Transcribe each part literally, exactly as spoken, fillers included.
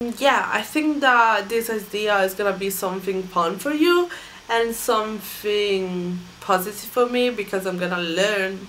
Yeah, I think that this idea is gonna be something fun for you and something positive for me, because I'm gonna learn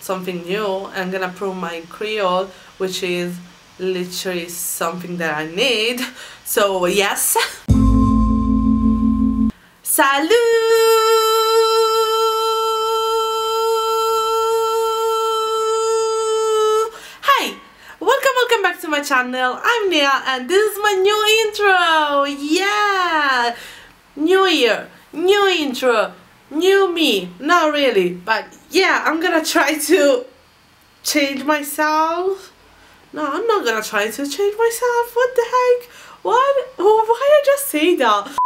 something new and gonna improve my Creole, which is literally something that I need. So, yes. Salut! Hi! Welcome, welcome back to my channel. I'm Nia, and this is my new intro. Yeah! New year, new intro, new me. Not really, but yeah, I'm gonna try to change myself. No, I'm not gonna try to change myself. What the heck? What? Why I just say that?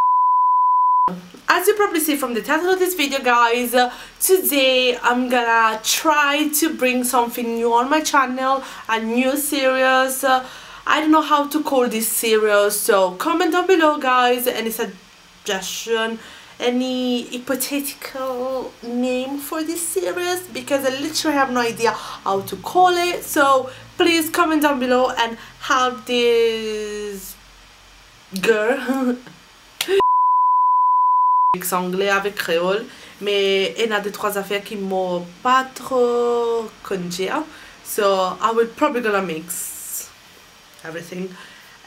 As you probably see from the title of this video, guys, uh, today I'm gonna try to bring something new on my channel, a new series. Uh, I don't know how to call this series, so comment down below, guys, any suggestion, any hypothetical name for this series, because I literally have no idea how to call it. So please comment down below and help this girl. Mix angle avek kreol, me ena de trwa zafer ki mo pa tro konn dir, so I will probably gonna mix everything.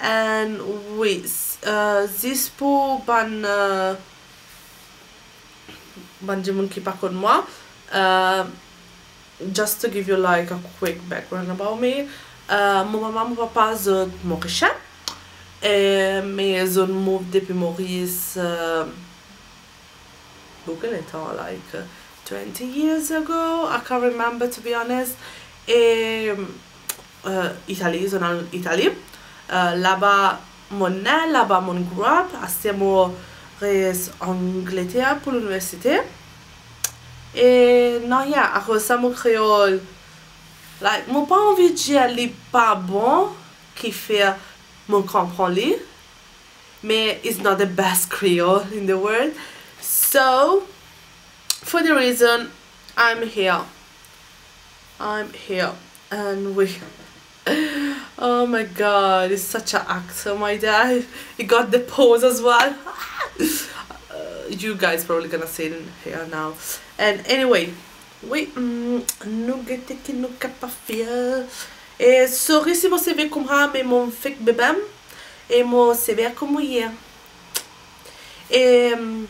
And wi, s-, uh, zis pou bann, uh, bann dimoun ki pa konn mwa, uh, just to give you, like, a quick background about me, uh, mo mama, mo papa, zot Morisien, e, me zot move depi Moris, uh, boukou letan, like, uh, twenty years ago, I can't remember, to be honest. E, uh, Itali, zot al Itali. Uh, laba mo ne, laba mo grow up, aster mo res Angleter pou liniversite. E non, yeah, akoz sa mo kreol, like, mo pa anvi dir li pa bon, kifer mo konpran li, me it's not the best Creole in the world. So, for the reason, I'm here. I'm here. And we Oh my God, he's such an actor, my dad. He got the pose as well. Uh, you guys probably gonna see it in here now. And anyway, wi, mm, nou gete ki nou kapav fer. E sorry si mo seve koumsa, me mo fek bebem. E mo seve kouma ye. E, mm,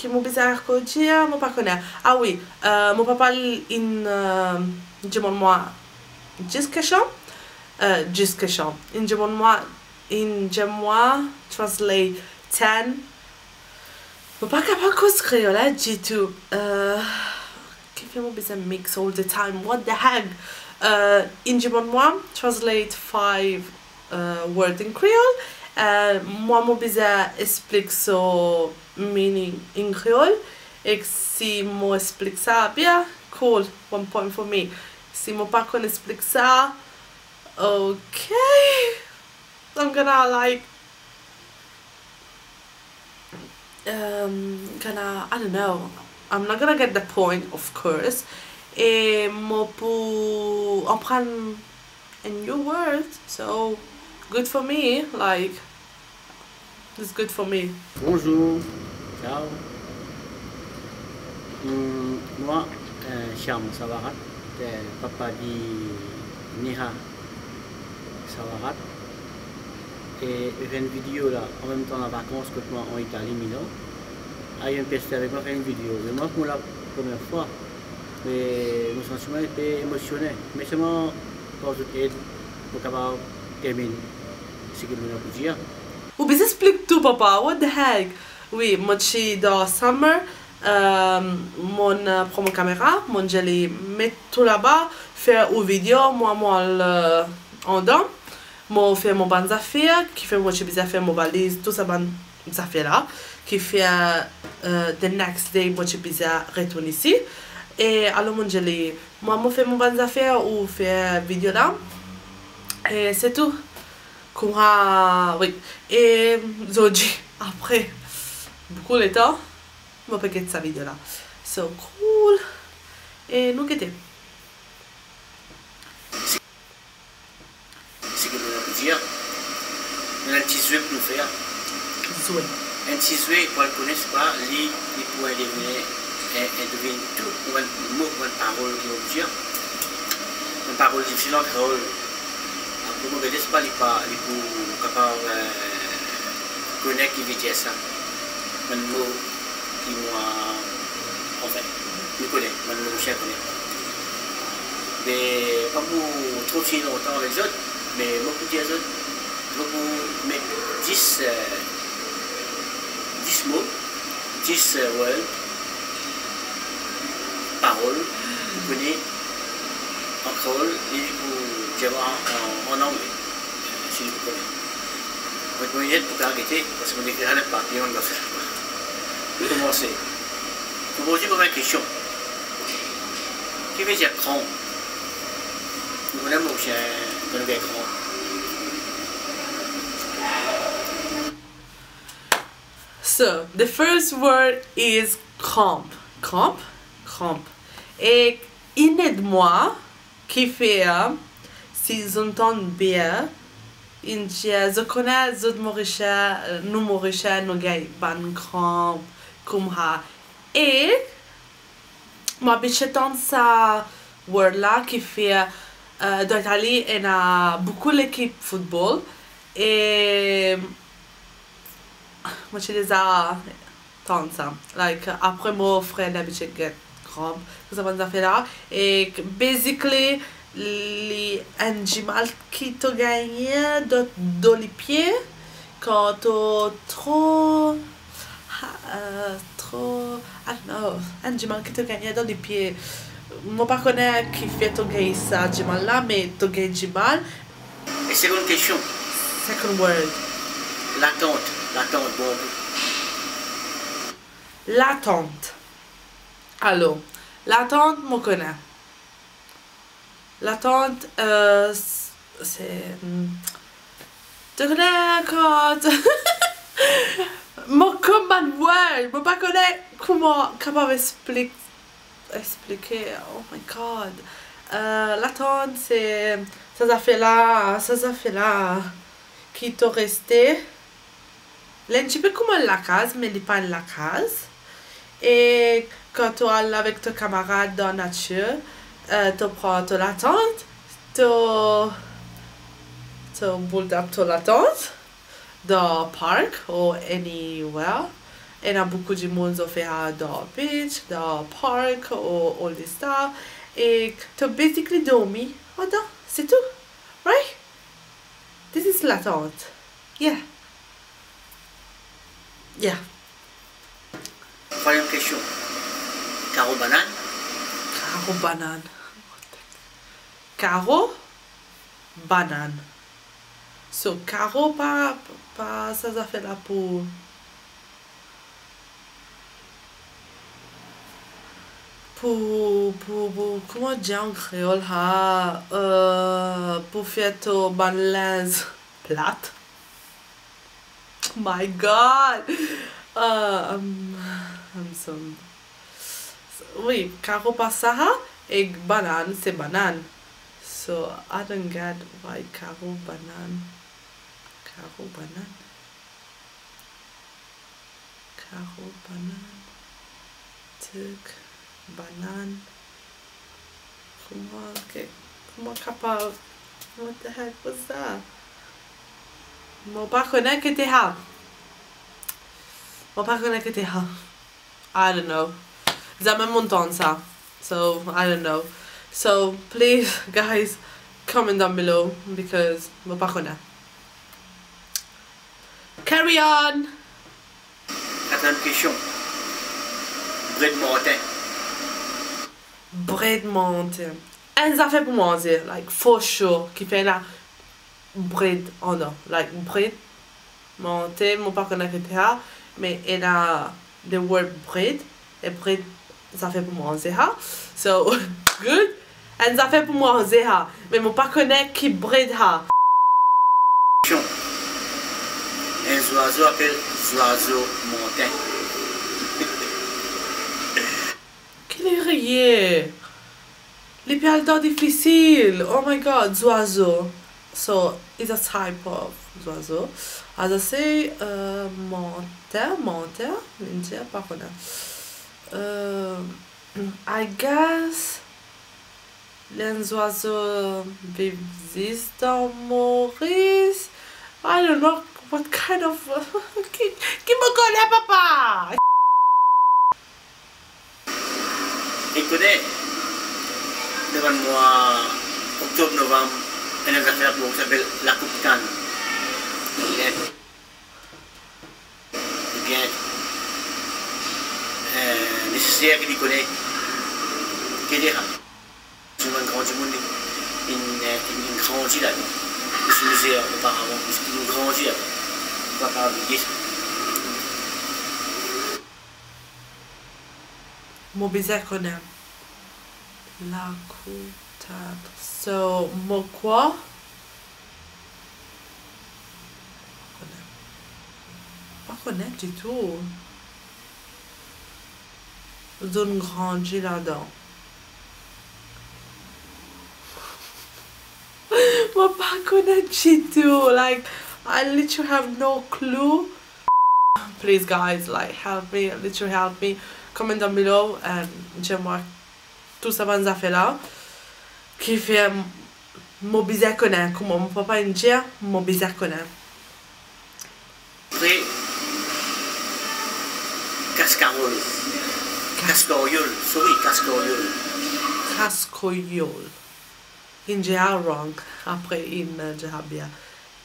ki mo bizin ankor dir, mo pa kone. Ah wi, euh, mo papa inn, euh, dimann mwa dis kestion. Euh, dis kestion. Inn dimann mwa, inn dimann mwa translate ten. Mo pa kapav koz kreol la ditou. Euh, kifer mo bizin mix all the time? What the heck? Euh, inn dimann mwa translate five, euh, word in Creole. Euh, mwa, mo bizin explik so meaning in Creole. Ek si mo explik sa bien, cool, one point for me. Si mo pa konn explik sa, okay, I'm gonna, like, um, gonna, I don't know. I'm not gonna get the point, of course. E mo pou aprann a new word, so good for me, like, it's good for me. Bonzour. Ciao. Hmm, mwa, euh, Shyam Savarat, euh, papa di Neha Savarat. E, e fer enn video la, an mem tan an vakans kot mwa an Itali, Milan. Ayo inn peste avek mwa fer enn video. Me mwa, pou la premie fwa, me mo santi mwa inpe emosione. Me selman, par zot ed, mo kapav terminn seki mo ena pou dir. Ou bizin explik tou, papa, what the heck? Wi, mo ti dan summer, euh, mo'nn, euh, pran mo kamera, mo'nn dir li met tou laba, fer ou video, mwa, mo al, euh, andan, mo fer mo bann zafer, kifer mo ti bizin fer mo valiz, tou sa bann zafer la, kifer, euh, the next day, mo ti bizin retourn isi. E alor, mo'nn dir li, mwa, mo fer mo bann zafer, ou fer video la. E se tou. Kouma, wi. E zordi, apre boukou letan, mo pe get sa video la. So cool. E nou gete. Seki mo ena pou dir, Enn ti zwe pou nou fer. Zwe. Enn ti zwe pou al kone, se pa li, li pou devinn, enn, enn devinn tou, ou enn mo, ou enn parol ki nou dir. Enn parol difisil an kreol. Apre, mo gete, se pa li pa, li pou kapav, eh, kone ki vedir sa. Bann mo ki mwa, anfin, nou kone, bann mo sien kone. Me pa pou tro fini lontan avek zot, me mo pou dir zot, mo pou met dis, eh, dis mo, dis, eh, word, parol, ou kone, an kreol, e pou dir an, an, an angle, si ou kone. Mo, mo inn pou gete, parski mo ekrir sa dan papie, mo gete sa. Pou koumanse, mo poz ou enn kestion. Ki vedir kranp? Ou kone mo sien, mo kone kranp. So, the first word is kranp. Kranp? Kranp. E inn ed mwa, kifer, si zot tann bien, inn dir, zot kone, zot Morisien, nou Morisien, nou gagn bann kranp, koumsa. E mo abitie tann sa word la, kifer, eh, dan Itali, ena boukou lekip football, e mo ti deza tann sa. Like, apre mo frer li abitie get kranp, koumsa bann zafer la. E basically, li enn dimal ki to gagne dan, dan lipie, kan to tro, ha, eh, tro, I don't know, enn dimal ki to gagne dan lipie. Mo pa kone kifer to gagn sa dimal la, me to gagn dimal. E segonn kestion. Second word. Latant, latant, bon. Latant. Alor, latant, mo kone. Latant, eh, s-, se, hmm, to kone kan, mo komann word, mo pa kone kouma kapav explik-, explike. Oh my God. Eh, latant, se sa zafer la, sa zafer la ki to reste. Li enn tipe kouma lakaz, me li pa enn lakaz. E kan to al avek to kamarad dan natir, eh, to pran to latant, to, to build up to latant dan park or anywhere. Ena boukou dimoun zot fer sa dan beach, dan park or all this stuff. E to basically dormi andan, se tou. Right? This is latant. Yeah. Yeah. Trwaziem kestion. Karo banann. Karo banann. Karo banann. So, karo pa, pa sa zafer la pou, pou, pou, pou, kouma dir an kreol, ha? Eh, pou fer to bann linz plat. My God! Uh, um, I'm so, wi, karo pa sa, ha? Ek banann, se banann. So, I don't get why karo banann. Karo banann. Karo banann. Tik banann. Kouma, ke, kouma kapav, what the heck was that? Mo pa kone ki ti sa. Mo pa kone ki ti sa. I don't know. Zame mo'nn tann sa. So, I don't know. So, please, guys, comment down below because mo pa kone. Carry on! Katriem kestion. Bred martin. Bred martin. Enn zafer pou manze, like, for sure, ki fer ena bred andan. Like, bred martin, mo pa kone ki ti sa, me ena the word bred, e bred zafer pou manze, ha? So, good. Enn zafer pou manze, ha? Me mo pa kone ki bred, ha? Enn zwazo apel zwazo martin. Ki li riye? Li pe al dan difisil. Oh my God, zwazo. So, it's a type of zwazo. As I say, uh, manter, manter, India, pa kone. Uh, I guess, li enn zwazo viv zis dan Moris. I don't know what kind of, ki, ki mo kone, papa? Ou kone, dan bann mwa oktob, novanm, ena zafer ki apel lakoup kann. Ebien, eh, neseser ki li kone ki li, ha. Dimoun, gran dimoun, li, inn, inn, inn grandi la, li. Li ti mizer oparavan, li inn grandi la. Ou pa kapav bliye sa. Mo bizin kone. Lakour teat. So, mo krwar. Pa kone. Pa kone ditou. Zot inn grandi ladan. Mo pa kone ditou. Like, I literally have no clue. Please, guys, like, help me, literally help me. Comment down below and dir mwa tou sa bann zafer la. Kifer mo bizin kone, kouma mo papa inn dir, mo bizin kone. Apre, kaskarol. Kas- Kaskaryol, sorry, kaskaryol. Kaskaryol. Inn dir wrong, apre inn dir bien.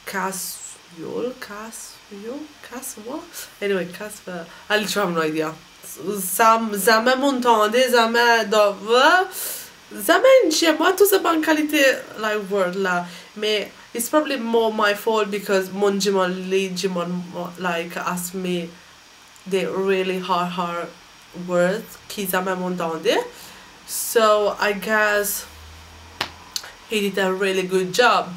Kasyol, kasyol, kaswa. Anyway, kaswa. I literally have no idea. Sa, zame mo'nn tande, zame dan, zame inn dir mwa tou sa bann kalite, like, word la. Me it's probably more my fault because mo'nn dimann li, dimann, like, ask me the really hard, hard words ki zame mo'nn tande. So, I guess he did a really good job.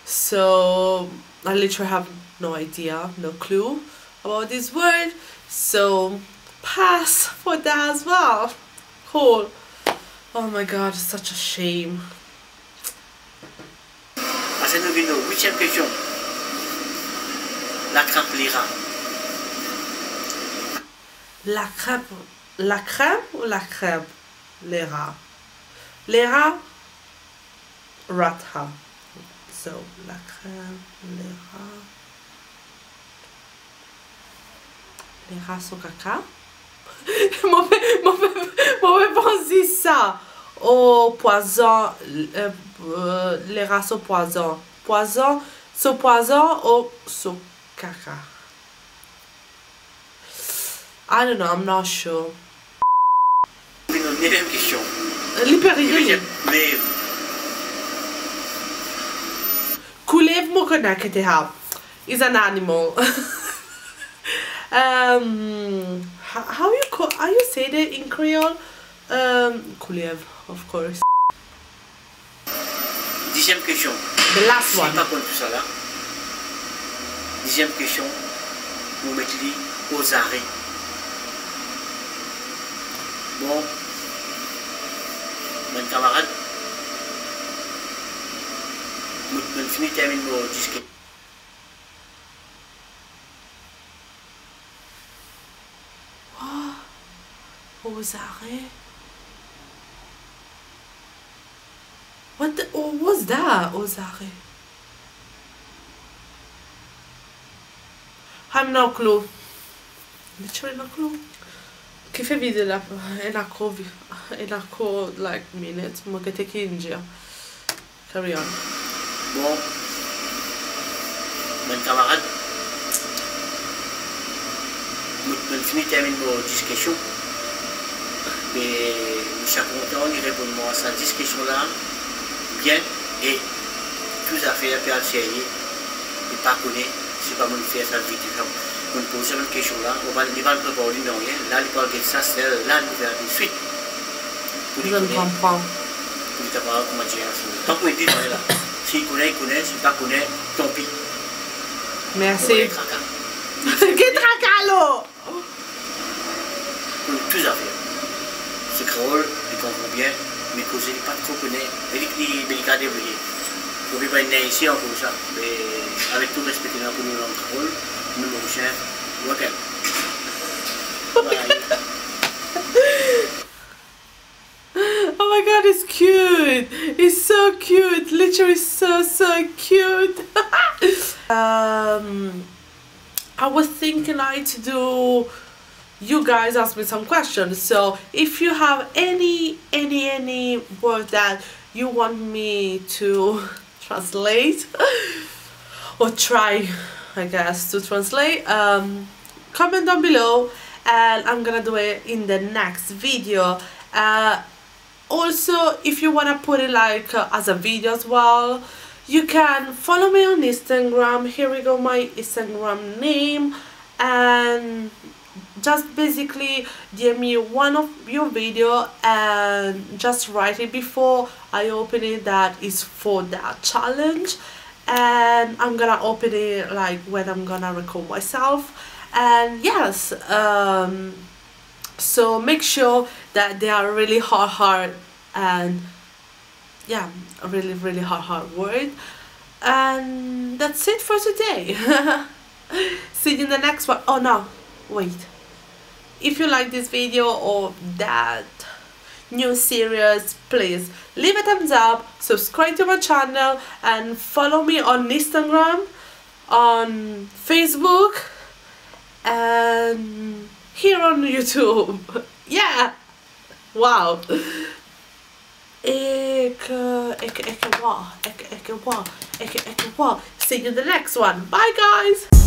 So, I literally have no idea, no clue about this word. So, pass for that as well. Cool. Oh my God, such a shame. Apre nou vinn lor witiem kestion. Latrap lera. Lakrep, lakrep ou lakrep? Lera. Lera, rat ha. So, lakrep, lera. Lera so kaka. Mo pe, mo pe, mo pe pans zis sa. O pwazon, eh, eh, lera so pwazon. Pwazon, so pwazon o so kaka. I don't know, I'm not sure. Vinn lor neziem kestion. Li pe riye, li. Koulev. Koulev, mo kone ki te hab. Is an animal. Um, how, how you call, how you say that in Creole? Um, koulev, of course. Diziem kestion. The last one. Si ou pa konn tousala, diziem kestion, nou met li ozare. Bon, bann kamarad, nou, nou fini terminn nou diske. What? Ozare? What the, what was that? Ozare? I have no clue. Literally no clue. Kifer video la, ena ankor vi-, ena ankor, like, minit, mo gete ki inn dir. Carry on. Bon, bann kamarad, nou, nou fini terminn nou diskisyon. Me mo ti kontan li reponn mwa sa diskisyon la bien, e tou zafer pe al serye, li pa kone, si pa mo'nn fer sa video la, mo'nn poz sa bann kestion la, mo pa, li pa prepar li nanye, la li pe al get sa, sel la li pou fer toutswit. Pou li kone, pou li kapav, kouma dir, tankou li dir la, si li kone, li kone, si li pa kone, tanpi. Mersi. Get traka. Get traka, alor. Pou tou zafer. Se kreol, li konpran bien, me koze li pa tro kone, me li, li, me li kapav debrouye. Mo pe pa inn isi ankor sa, me avek tou respe ki ena pou nou lang kreol, nou mo cher, welcome. Bye. Oh my God, it's cute. It's so cute. Literally so, so cute. Um, I was thinking, like, to do, you guys asked me some questions. So if you have any, any, any word that you want me to translate or try, I guess, to translate, um, comment down below and I'm gonna do it in the next video. Uh, also, if you wanna put it, like, uh, as a video as well, you can follow me on Instagram. Here we go, my Instagram name. And just basically D M me one of your video and just write it before I open it that is for that challenge. And I'm gonna open it, like, when I'm gonna record myself. And yes, um, so make sure that they are really hard, hard, and yeah, a really, really hard, hard word. And that's it for today. See you in the next one. Oh no, wait. If you like this video or that new series, please leave a thumbs up, subscribe to my channel, and follow me on Instagram, on Facebook, and here on YouTube. Yeah. Wow. Ek, ek, ek, wa, ek, ek, wa, ek, ek, wa. See you in the next one. Bye, guys.